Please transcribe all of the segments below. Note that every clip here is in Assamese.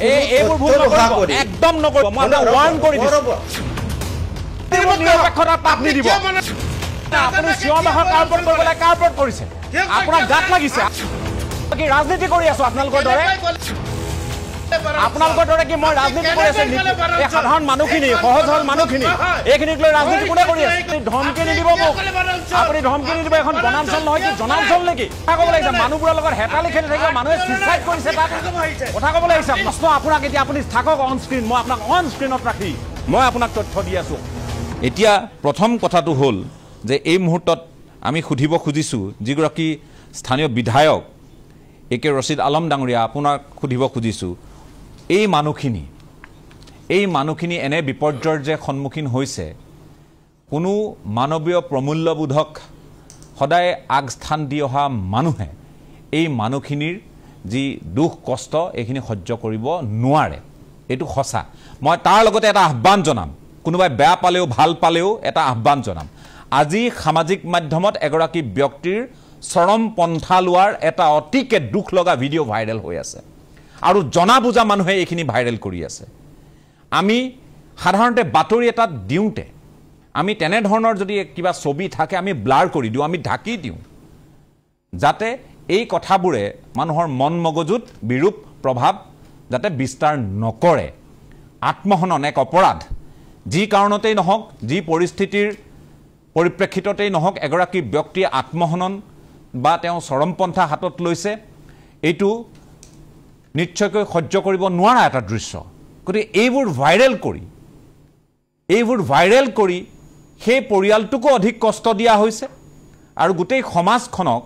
এইবোৰ ভুল নকৰিব, একদম নকৰিব। মই আপোনাক ৱাৰ্ণ কৰি দিছোঁ। নিৰপেক্ষতাৰ পাপ নিদিব। আপুনি চিঞৰ বাখৰ কাৰ ওপৰত কৰিব লাগে, কাৰ ওপৰত কৰিছে? আপোনাক গাত লাগিছে। কি ৰাজনীতি কৰি আছো আপোনালোকৰ দৰে? আপোনালোকৰ দৰে কি মই ৰাজনীতি কৰি আছো? এই সাধাৰণ মানুহখিনি, সহজ সৰল মানুহখিনি, এইখিনিক লৈ ৰাজনীতি কোনে কৰি আছে? আপুনি ধমকি নিদিব মোক, আপুনি ধমকি নিদিব। এখন বনাঞ্চল নহয় কি জনাঞ্চল নেকি? কথা ক'ব লাগিছে। মানুহবোৰৰ লগত হেতালি খেলি থাকিব, মানুহে চুইচাইড কৰিছে তাত কথা ক'ব লাগিছে। প্ৰশ্ন আপোনাক এতিয়া, আপুনি থাকক অন স্ক্ৰীণ, মই আপোনাক অন স্ক্ৰীণত ৰাখি মই আপোনাক তথ্য দি আছো। এতিয়া প্ৰথম কথাটো হ'ল যে এই মুহূৰ্তত আমি সুধিব খুজিছোঁ যিগৰাকী স্থানীয় বিধায়ক এ কে ৰচিদ আলম ডাঙৰীয়া, আপোনাক সুধিব খুজিছোঁ, এই মানুহখিনি এনে বিপৰ্যয়ৰ যে সন্মুখীন হৈছে, কোনো মানৱীয় প্ৰমূল্যবোধক সদায় আগস্থান দি অহা মানুহে এই মানুহখিনিৰ যি দুখ কষ্ট এইখিনি সহ্য কৰিব নোৱাৰে, এইটো সঁচা। মই তাৰ লগতে এটা আহ্বান জনাম, কোনোবাই বেয়া পালেও ভাল পালেও এটা আহ্বান জনাম। আজি সামাজিক মাধ্যমত এগৰাকী ব্যক্তিৰ চৰম পন্থা লোৱাৰ এটা অতিকে দুখ লগা ভিডিঅ' ভাইৰেল হৈ আছে আৰু জনা বুজা মানুহে এইখিনি ভাইৰেল কৰি আছে। আমি সাধাৰণতে বাতৰি এটাত দিওঁতে আমি তেনেধৰণৰ যদি কিবা ছবি থাকে আমি ব্লাৰ কৰি দিওঁ, আমি ঢাকি দিওঁ, যাতে এই কথাবোৰে মানুহৰ মন মগজুত বিৰূপ প্ৰভাৱ যাতে বিস্তাৰ নকৰে। আত্মহনন এক অপৰাধ, যি কাৰণতেই নহওক, যি পৰিস্থিতিৰ পৰিপ্ৰেক্ষিততেই নহওক, এগৰাকী ব্যক্তিয়ে আত্মহনন বা তেওঁ চৰমপন্থা হাতত লৈছে, এইটো নিশ্চয়কৈ সহ্য কৰিব নোৱাৰা এটা দৃশ্য। গতিকে এইবোৰ ভাইৰেল কৰি সেই পৰিয়ালটোকো অধিক কষ্ট দিয়া হৈছে আৰু গোটেই সমাজখনক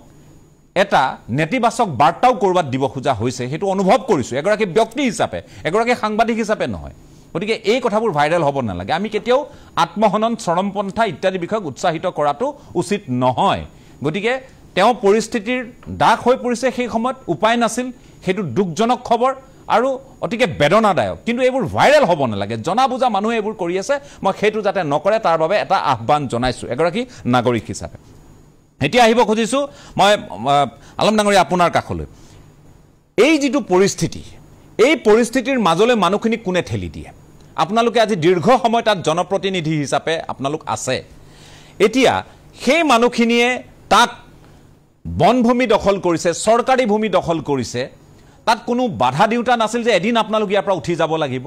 এটা নেতিবাচক বাৰ্তাও ক'ৰবাত দিব খোজা হৈছে, সেইটো অনুভৱ কৰিছোঁ এগৰাকী ব্যক্তি হিচাপে, এগৰাকী সাংবাদিক হিচাপে নহয়। গতিকে এই কথাবোৰ ভাইৰেল হ'ব নালাগে। আমি কেতিয়াও আত্মহনন, চৰমপন্থা ইত্যাদি বিষয়ক উৎসাহিত কৰাটো উচিত নহয়। গতিকে তেওঁ পৰিস্থিতিৰ দাস হৈ পৰিছে, সেই সময়ত উপায় নাছিল, সেইটো দুখজনক খবৰ আৰু অতিকে বেদনাদায়ক। কিন্তু এইবোৰ ভাইৰেল হ'ব নালাগে। জনা বুজা মানুহে এইবোৰ কৰি আছে, মই সেইটো যাতে নকৰে তাৰ বাবে এটা আহ্বান জনাইছোঁ এগৰাকী নাগৰিক হিচাপে। এতিয়া আহিব খুজিছোঁ মই আলম ডাঙৰীয়া আপোনাৰ কাষলৈ। এই যিটো পৰিস্থিতি, এই পৰিস্থিতিৰ মাজলৈ মানুহখিনিক কোনে ঠেলি দিয়ে? আপোনালোকে আজি দীৰ্ঘ সময় তাত জনপ্ৰতিনিধি হিচাপে আপোনালোক আছে। এতিয়া সেই মানুহখিনিয়ে তাত বনভূমি দখল কৰিছে, চৰকাৰী ভূমি দখল কৰিছে, তাত কোনো বাধা দিওঁতা নাছিল যে এদিন আপোনালোক ইয়াৰ পৰা উঠি যাব লাগিব।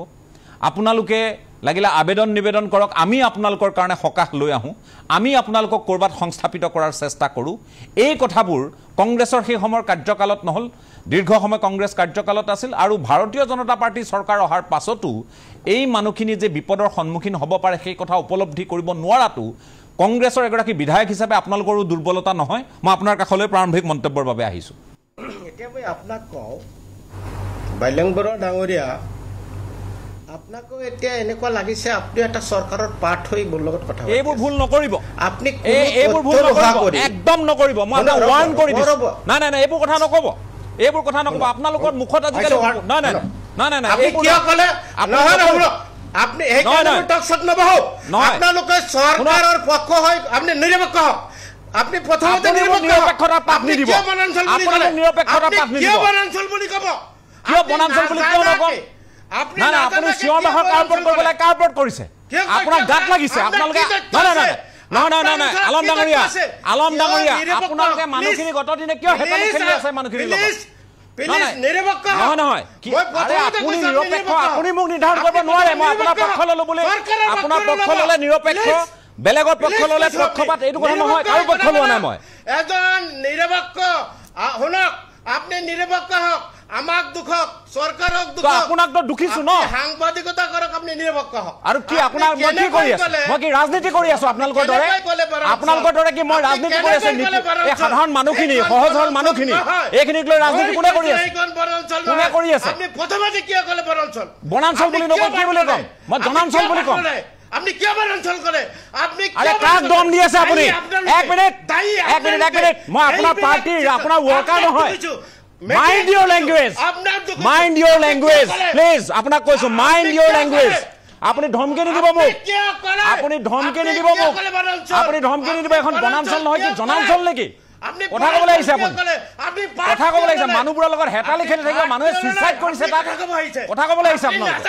আপোনালোকে লাগিলে আবেদন নিবেদন কৰক, আমি আপোনালোকৰ কাৰণে সকাহ লৈ আহোঁ, আমি আপোনালোকক ক'ৰবাত সংস্থাপিত কৰাৰ চেষ্টা কৰোঁ। এই কথাবোৰ কংগ্ৰেছৰ সেই সময়ৰ কাৰ্যকালত নহ'ল, দীৰ্ঘ সময় কংগ্ৰেছ কাৰ্যকালত আছিল আৰু ভাৰতীয় জনতা পাৰ্টী চৰকাৰ অহাৰ পাছতো এই মানুহখিনি যে বিপদৰ সন্মুখীন হ'ব পাৰে সেই কথা উপলব্ধি কৰিব নোৱাৰাটো কংগ্ৰেছৰ এগৰাকী বিধায়ক হিচাপে আপোনালোকৰো দুৰ্বলতা নহয়। মই আপোনাৰ কাষলৈ প্ৰাৰম্ভিক মন্তব্যৰ বাবে আহিছোঁ। এতিয়া মই আপোনাক কওঁ, বাইলং বৰুৱা ডাঙৰীয়া, আপোনাকো এতিয়া এনেকুৱা লাগিছে আপুনি এটা চৰকাৰৰ পাৰ্ট হৈ মোৰ লগত কথা পাতি এইবোৰ ভুল নকৰিব। আপুনি এইবোৰ ভুল নকৰিব, একদম নকৰিব। মই আপোনাক ৱাৰ্ণ কৰি দিছোঁ। নাই নাই নাই, এইবোৰ কথা নক'ব, এইবোৰ কথা নক'ব। আপোনালোকৰ মুখত আজিকালি নাই নাই নাই নাই নাই, আপুনি কিয় ক'লে? নহয় নহয়, আপুনি সেইকাৰণে টকশ্বত নবহো। আপোনালোকে চৰকাৰৰ পক্ষ হৈ আপুনি নিৰপেক্ষ হওক। আপুনি প্ৰথমতে নিৰপেক্ষতাৰ পাপ নিদিব। নিৰপেক্ষতাৰ পাপ নিদিব। কিয় বনাঞ্চল বুলি ক'ব? কিয় বনাঞ্চল বুলি কিয় নক'ব? নাই নাই, আপুনি চিঞৰ বাখৰ কাৰ ওপৰত কৰিব লাগে, কাৰ ওপৰত কৰিছে? আপোনাক গাত লাগিছে। আপোনালোকে নাই নাই নাই নহয় নহয় নহয় নহয়, আলম ডাঙৰীয়া, আলম ডাঙৰীয়া, আপোনালোকে মানুহখিনি গত দিনে কিয় হেতালি খেলি আছে মানুহখিনিৰ লগত? নহয় নহয়, আপুনি নিৰপেক্ষ, আপুনি মোক নিৰ্ধাৰণ কৰিব নোৱাৰে। মই আপোনাৰ পক্ষ ল'লো বুলি, আপোনাৰ পক্ষ ল'লে নিৰপেক্ষ, বেলেগৰ পক্ষ ল'লে পক্ষপাত, এইটো কথা নহয়। কাৰো পক্ষ লোৱা নাই মই। এজন নিৰপেক্ষ, শুনক, আপুনি নিৰপেক্ষ হওক, আমাক দুখক, চৰকাৰক দুখক, আপোনাকতো দুখিছো ন। সাংবাদিকতা কৰক, আপুনি নিৰপেক্ষ হওক। আৰু কি আপোনাৰ মই কি কৰি আছো? মই কি ৰাজনীতি কৰি আছো আপোনালোকৰ দৰে? আপোনালোকৰ দৰে কি মই ৰাজনীতি কৰি আছো? এই সাধাৰণ মানুহখিনি, সহজ সৰল মানুহখিনি, এইখিনিক লৈ ৰাজনীতি কোনে কৰি আছে? কোনে কৰি আছে? আপুনি প্ৰথমতে কিয় ক'লে বনাঞ্চল? বনাঞ্চল বুলি নকওঁ, কি বুলি ক'ম? মই জনাঞ্চল বুলি ক'ম। আপুনি কিয় বনাঞ্চল কৰে? আপুনি আৰে কাক দম দি আছে আপুনি? এক মিনিট, এক মিনিট, এক মিনিট, মই আপোনাৰ পাৰ্টীৰ, আপোনাৰ ৱৰ্কাৰ নহয়। Mind your language. Mind your language. Please, আপোনাক কৈছো, mind your language. আপুনি ধমকি নিদিব মোক, আপুনি ধমকি নিদিব মোক, আপুনি ধমকি নিদিব। এখন বনাঞ্চল নহয় কি জনাঞ্চল নেকি? কথা ক'বলৈ আহিছে আপুনি, কথা ক'বলৈ আহিছে। মানুহবোৰৰ লগত হেতালি খেলি থাকিব, মানুহে চুইচাইড কৰিছে তাত, কথা ক'বলৈ আহিছে আপোনালোকে,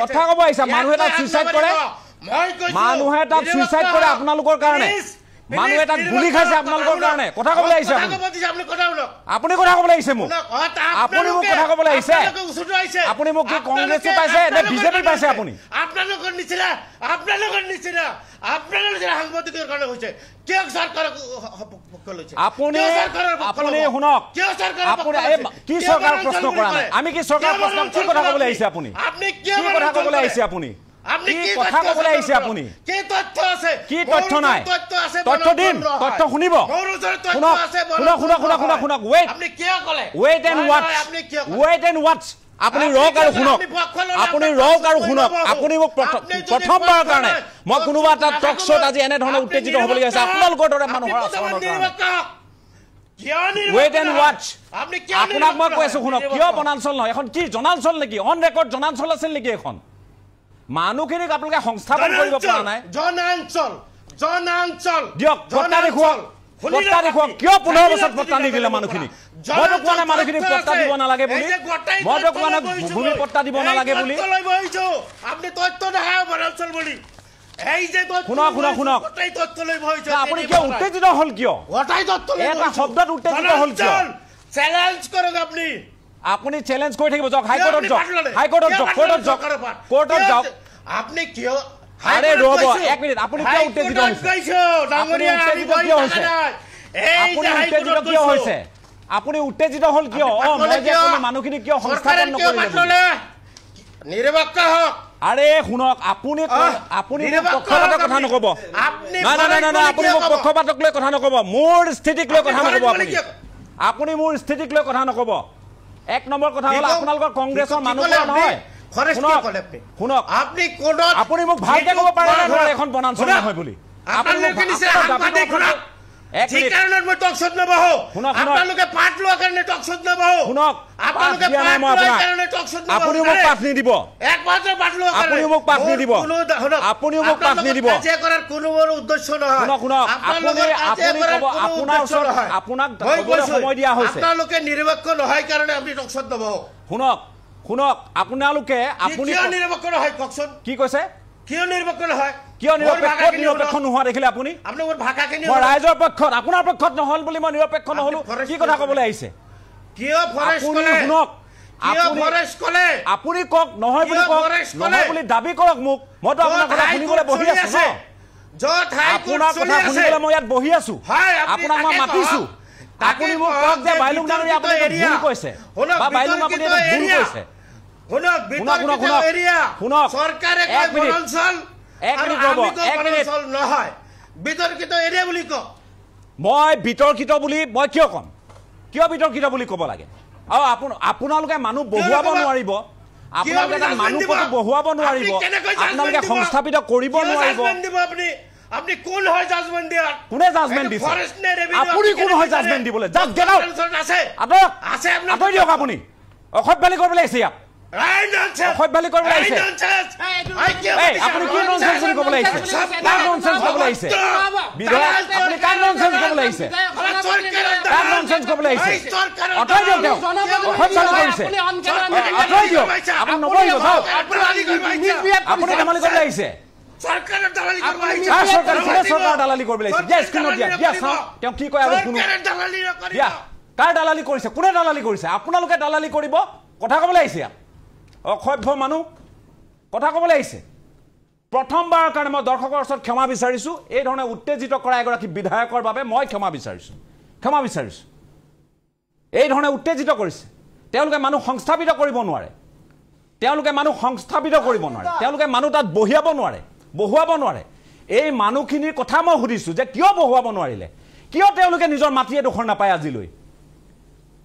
কথা ক'ব আহিছে। মানুহে তাত চুইচাইড কৰে, মানুহে তাত চুইচাইড কৰে আপোনালোকৰ কাৰণে, মানুহে তাত গুলি খাইছে আপোনালোকৰ কাৰণে, কথা ক'বলৈ আহিছে আপুনি। আপুনি কথা ক'বলৈ আহিছে মোক, আপুনি মোক কথা ক'বলৈ আহিছে। আপুনি মোক কি কংগ্ৰেছী পাইছে নে বিজেপি পাইছে? আপুনি আপোনালোকৰ নিচিনা, আপোনালোকৰ নিচিনা, আপোনালোকৰ নিচিনা সাংবাদিকৰ কাৰণে হৈছে। কিয় চৰকাৰক পক্ষ লৈছে আপুনি? আপুনি শুনক, আপুনি কি চৰকাৰক প্ৰশ্ন কৰা নাই? আমি কি চৰকাৰক প্ৰশ্ন, কি কথা ক'বলৈ আহিছে আপুনি? কি কথা ক'বলৈ আহিছে আপুনি? আপুনি কি কথা ক'বলৈ আহিছে আপুনি? কি তথ্য আছে? কি তথ্য নাই? তথ্য দিম, তথ্য শুনিব। শুনক শুনক শুনক শুনক শুনক শুনক, ৱেইট, আপুনি কিয় ক'লে? Wait and watch, wait and watch. আপুনি ৰওক আৰু শুনক, আপুনি ৰওক আৰু শুনক। আপুনি মোক প্ৰথমবাৰৰ কাৰণে মই কোনোবা এটা টক শ্ব'ত আজি এনেধৰণে উত্তেজিত হ'বলগীয়া হৈছে আপোনালোকৰ দৰে মানুহৰ আচৰণৰ কাৰণে। ৱেইট এণ্ড ৱাটচ। আপোনাক মই কৈ আছো শুনক, কিয় বনাঞ্চল নহয়? এখন কি জনাঞ্চল নেকি? অন ৰেকৰ্ড জনাঞ্চল আছিল নেকি এখন? মানুহখিনিক আপোনালোকে সংস্থাপন কৰিব পৰা নাই। জনাঞ্চল, জনাঞ্চল দিয়ক, পট্টা দেখুৱাওক, পট্টা দেখুৱাওক। কিয় 15 বছৰ পট্টা নিদিলে মানুহখিনিক? মইতো কোৱা নাই মানুহখিনিক পট্টা দিব নালাগে বুলি, মইতো কোৱা নাই ভূমি পট্টা দিব নালাগে বুলি। আপুনি তথ্য দেখাওক বনাঞ্চল বুলি। শুনক শুনক শুনক, আপুনি কিয় উত্তেজিত হ'ল? কিয় এটা শব্দত উত্তেজিত হ'ল কিয়? চেলেঞ্জ কৰক আপুনি, আপুনি চেলেঞ্জ কৰি থাকিব। যাওক হাইকোৰ্টত যাওক, হাইকোৰ্টত যাওক, কোৰ্টত যাওক, কোৰ্টত যাওক। আপুনি কিয়? আৰে ৰ'ব এক মিনিট, আপুনি কিয় উত্তেজিত হৈছে? আপুনি উত্তেজিত কিয় হৈছে? আপুনি উত্তেজিত কিয় হৈছে? আপুনি উত্তেজিত হ'ল কিয়? অ, মই যে ক'লো মানুহখিনি কিয় সংস্থাপন নকৰিলে? নিৰপেক্ষ হওক। আৰে শুনক, আপুনি আপুনি মোক পক্ষপাতৰ কথা নক'ব। নাই নাই নাই নাই, আপুনি মোক পক্ষপাতক লৈ কথা নক'ব, মোৰ স্থিতিক লৈ কথা নক'ব। আপুনি আপুনি মোৰ স্থিতিক লৈ কথা নক'ব। এক নম্বৰ কথা হ'ল আপোনালোকৰ কংগ্ৰেছৰ মানুহবোৰ নহয়। শুনক, আপুনি মোক ভালকে ক'ব পাৰে নে নোৱাৰে এখন বনাঞ্চল নহয় বুলি? আপুনিও মোক পাঠ নিদিব, আপুনিও মোক পাঠ নিদিব, আপুনিও মোক পাঠ নিদিব। শুনক শুনক, আপুনি আপুনি ক'ব, আপোনাৰ ওচৰত আপোনাক ক'বলৈ সময় দিয়া হৈছে। আপোনালোকে নিৰপেক্ষ নহয় কাৰণে আপুনি টকশ্বত নবহো। শুনক শুনক, আপোনালোকে আপুনি কিয় নিৰপেক্ষ নহয় কওকচোন? কি কৈছে? কিয় নিৰপেক্ষ নহয়? কিয় নিৰপেক্ষ? নিৰপেক্ষ নোহোৱা দেখিলে আপুনি? আপুনি মোৰ ভাষাখিনি, মই ৰাইজৰ পক্ষত, আপোনাৰ পক্ষত নহ'ল বুলি মই নিৰপেক্ষ নহ'লো, কি কথা ক'বলৈ আহিছে? কিয় ফৰেষ্ট ক'লে? শুনক, কিয় ফৰেষ্ট ক'লে? আপুনি কওক নহয় বুলি, কওক নহয় বুলি দাবী কৰক মোক। মইতো আপোনাৰ কথা শুনিবলৈ বহি আছো ন, আপোনাৰ কথা শুনিবলৈ মই ইয়াত বহি আছো, আপোনাক মই মাতিছো। আপুনি মোক কওক যে বাইলুং ডাঙৰীয়া আপুনি ভুল কৈছে, বা বাইলুং আপুনি ভুল কৈছে। শুনক, বিতৰ্কিত এৰিয়া, শুনক, চৰকাৰে কয় বনাঞ্চল, এক মিনিট ৰ'ব, এক মিনিট। নহয়, বিতৰ্কিত এৰিয়া বুলি কওক। মই বিতৰ্কিত বুলি মই কিয় ক'ম? কিয় বিতৰ্কিত বুলি ক'ব লাগে? আৰু আপোনালোকে মানুহ বহুৱাব নোৱাৰিব, আপোনালোকে তাত মানুহ ক'তো বহুৱাব নোৱাৰিব, আপোনালোকে সংস্থাপিত কৰিব নোৱাৰিব। আপুনি কোন হয় জাজমেণ্ট দিয়া? কোনে জাজমেণ্ট দিছে? আপুনি কোন হয় জাজমেণ্ট দিবলৈ? জাষ্ট গেট আউট, আঁতৰক, আঁতৰি দিয়ক। আপুনি অসভ্যালি কৰিবলৈ আহিছে ইয়াত, অসভ্যালি কৰিবলৈ আহিছে। আপুনি কি ননচেন্স বুলি ক'বলৈ আহিছে? কাক ননচেন্স ক'বলৈ আহিছে? বিধায়ক, আপুনি কাক ননচেন্স ক'বলৈ আহিছে? কাক ননচেন্স ক'বলৈ আহিছে? আঁতৰাই দিয়ক তেওঁক, অসভ্যালি কৰিছে, আঁতৰাই দিয়ক। আপুনি নবহিব, যাওক। আপুনি ধেমালি কৰিবলৈ আহিছে। চৰকাৰৰ দালালি কৰিবলৈ আহিছে। দিয়া স্ক্ৰীণত দিয়া, দিয়া চাওঁ তেওঁ কি কয় আৰু শুনো। দিয়া, কাৰ দালালি কৰিছে? কোনে দালালি কৰিছে? আপোনালোকে দালালি কৰিব কথা ক'বলৈ আহিছে ইয়াত। অসভ্য মানুহ কথা ক'বলৈ আহিছে। প্ৰথমবাৰৰ কাৰণে মই দৰ্শকৰ ওচৰত ক্ষমা বিচাৰিছোঁ। এই ধৰণে উত্তেজিত কৰা এগৰাকী বিধায়কৰ বাবে মই ক্ষমা বিচাৰিছোঁ, ক্ষমা বিচাৰিছোঁ। এই ধৰণে উত্তেজিত কৰিছে তেওঁলোকে, মানুহ সংস্থাপিত কৰিব নোৱাৰে, তেওঁলোকে মানুহ সংস্থাপিত কৰিব নোৱাৰে, তেওঁলোকে মানুহ তাত বহিয়াব নোৱাৰে, বহুৱাব নোৱাৰে। এই মানুহখিনিৰ কথা মই সুধিছোঁ যে কিয় বহুৱাব নোৱাৰিলে, কিয় তেওঁলোকে নিজৰ মাটি এডোখৰ নাপায় আজিলৈ?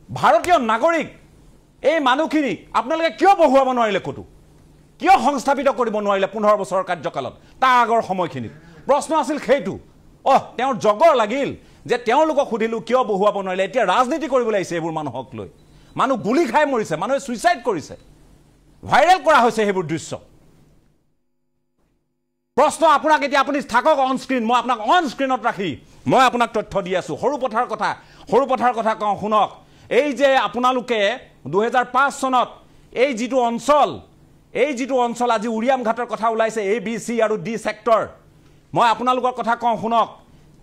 ভাৰতীয় নাগৰিক এই মানুহখিনিক আপোনালোকে কিয় বহুৱাব নোৱাৰিলে ক'তো? কিয় সংস্থাপিত কৰিব নোৱাৰিলে 15 বছৰৰ কাৰ্যকালত? তাৰ আগৰ সময়খিনিত প্ৰশ্ন আছিল সেইটো। অহ, তেওঁৰ জগৰ লাগিল যে তেওঁলোকক সুধিলোঁ কিয় বহুৱাব নোৱাৰিলে। এতিয়া ৰাজনীতি কৰিবলৈ আহিছে এইবোৰ মানুহক লৈ। মানুহ গুলি খাই মৰিছে, মানুহে ছুইচাইড কৰিছে, ভাইৰেল কৰা হৈছে সেইবোৰ দৃশ্য। প্ৰশ্ন আপোনাক এতিয়া, আপুনি থাকক অন স্ক্ৰীণ, মই আপোনাক অন স্ক্ৰীণত ৰাখি মই আপোনাক তথ্য দি আছোঁ। সৰুপথাৰ কথা কওঁ শুনক। এই যে আপোনালোকে 2005 চনত এই যিটো অঞ্চল আজি উৰিয়াম ঘাটৰ কথা ওলাইছে, এ বি চি আৰু ডি ছেক্টৰ, মই আপোনালোকৰ কথা কওঁ শুনক।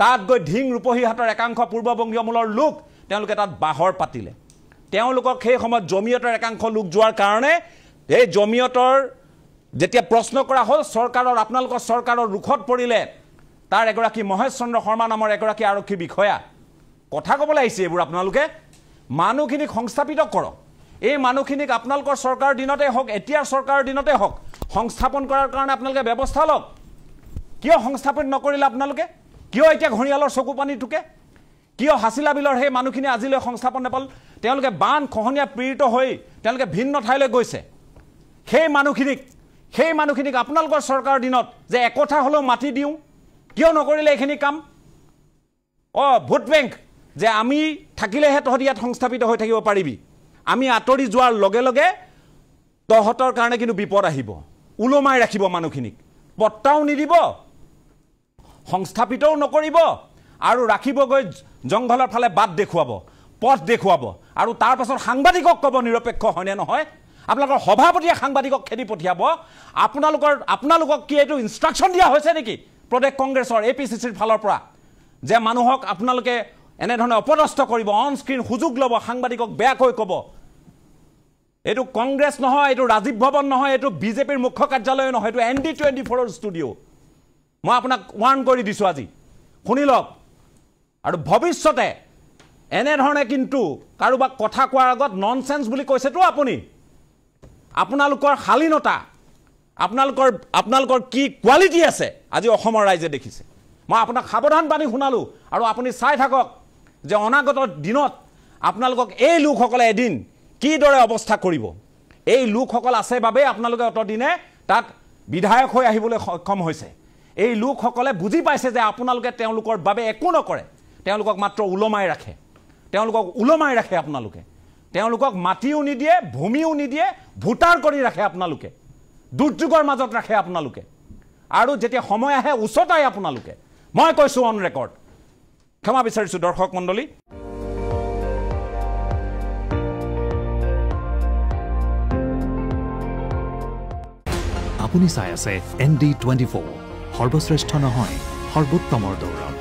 তাত গৈ ঢিং ৰূপহীহাটৰ একাংশ পূৰ্ববংগীয় মূলৰ লোক তেওঁলোকে তাত বাঁহৰ পাতিলে। তেওঁলোকক সেই সময়ত জমিয়তৰ একাংশ লোক যোৱাৰ কাৰণে এই জমিয়তৰ যেতিয়া প্ৰশ্ন কৰা হ'ল, চৰকাৰৰ আপোনালোকৰ চৰকাৰৰ ৰোষত পৰিলে তাৰ এগৰাকী মহেশ চন্দ্ৰ শৰ্মা নামৰ এগৰাকী আৰক্ষী বিষয়া। কথা ক'বলৈ আহিছে এইবোৰ আপোনালোকে। মানুহখিনিক সংস্থাপিত কৰক। এই মানুহখিনিক আপোনালোকৰ চৰকাৰৰ দিনতে হওক, এতিয়াৰ চৰকাৰৰ দিনতে হওক, সংস্থাপন কৰাৰ কাৰণে আপোনালোকে ব্যৱস্থা লওক। কিয় সংস্থাপন নকৰিলে আপোনালোকে? কিয় এতিয়া ঘৰিয়ালৰ চকু পানী টোকে? কিয় হাচিলা বিলৰ সেই মানুহখিনি আজিলৈ সংস্থাপন নাপাল? তেওঁলোকে বান খহনীয়া পীড়িত হৈ তেওঁলোকে ভিন্ন ঠাইলৈ গৈছে। সেই মানুহখিনিক আপোনালোকৰ চৰকাৰৰ দিনত যে একথা হ'লেও মাটি দিওঁ, কিয় নকৰিলে এইখিনি কাম? ভোট বেংক যে আমি থাকিলেহে তহঁতি ইয়াত সংস্থাপিত হৈ থাকিব পাৰিবি, আমি আঁতৰি যোৱাৰ লগে লগে তহঁতৰ কাৰণে কিন্তু বিপদ আহিব। ওলমাই ৰাখিব মানুহখিনিক, পট্টাও নিদিব, সংস্থাপিতও নকৰিব, আৰু ৰাখিবগৈ জংঘলৰ ফালে বাট দেখুৱাব, পথ দেখুৱাব, আৰু তাৰ পাছত সাংবাদিকক ক'ব নিৰপেক্ষ হয়নে নহয়। আপোনালোকৰ সভাপতিয়ে সাংবাদিকক খেদি পঠিয়াব। আপোনালোকক কি এইটো ইনষ্ট্ৰাকশ্যন দিয়া হৈছে নেকি প্ৰদেশ কংগ্ৰেছৰ এ পি চি চিৰ ফালৰ পৰা যে মানুহক আপোনালোকে এনেধৰণে অপদস্থ কৰিব, অন স্ক্ৰীণ সুযোগ ল'ব, সাংবাদিকক বেয়াকৈ ক'ব? এইটো কংগ্ৰেছ নহয়, এইটো ৰাজীৱ ভৱন নহয়, এইটো বিজেপিৰ মুখ্য কাৰ্যালয় নহয়, এইটো এন ডি 24ৰ ষ্টুডিঅ'। মই আপোনাক ৱাৰ্ণ কৰি দিছোঁ আজি, শুনি লওক। আৰু ভৱিষ্যতে এনেধৰণে কিন্তু কাৰোবাক কথা কোৱাৰ আগত ননচেন্স বুলি কৈছেতো আপুনি। আপোনালোকৰ শালীনতা, আপোনালোকৰ কি কোৱালিটি আছে আজি অসমৰ ৰাইজে দেখিছে। মই আপোনাক সাৱধান বাণী শুনালোঁ, আৰু আপুনি চাই থাকক যে অনাগত দিনত আপোনালোকক এই লোকসকলে এদিন কিদৰে অৱস্থা কৰিব। এই লোকসকল আছে বাবেই আপোনালোকে অতদিনে তাত বিধায়ক হৈ আহিবলৈ সক্ষম হৈছে। এই লোকসকলে বুজি পাইছে যে আপোনালোকে তেওঁলোকৰ বাবে একো নকৰে, তেওঁলোকক মাত্ৰ ওলমাই ৰাখে, তেওঁলোকক ওলমাই ৰাখে আপোনালোকে। তেওঁলোকক মাটিও নিদিয়ে, ভূমিও নিদিয়ে, ভোটাৰ কৰি ৰাখে আপোনালোকে, দুৰ্যোগৰ মাজত ৰাখে আপোনালোকে, আৰু যেতিয়া সময় আহে উচতাই আপোনালোকে। মই কৈছোঁ অন ৰেকৰ্ড। ক্ষমা বিচাৰিছোঁ দৰ্শক মণ্ডলী। আপুনি চাই আছে ND24, সৰ্বশ্ৰেষ্ঠ নহয় সৰ্বোত্তমৰ দৌৰত।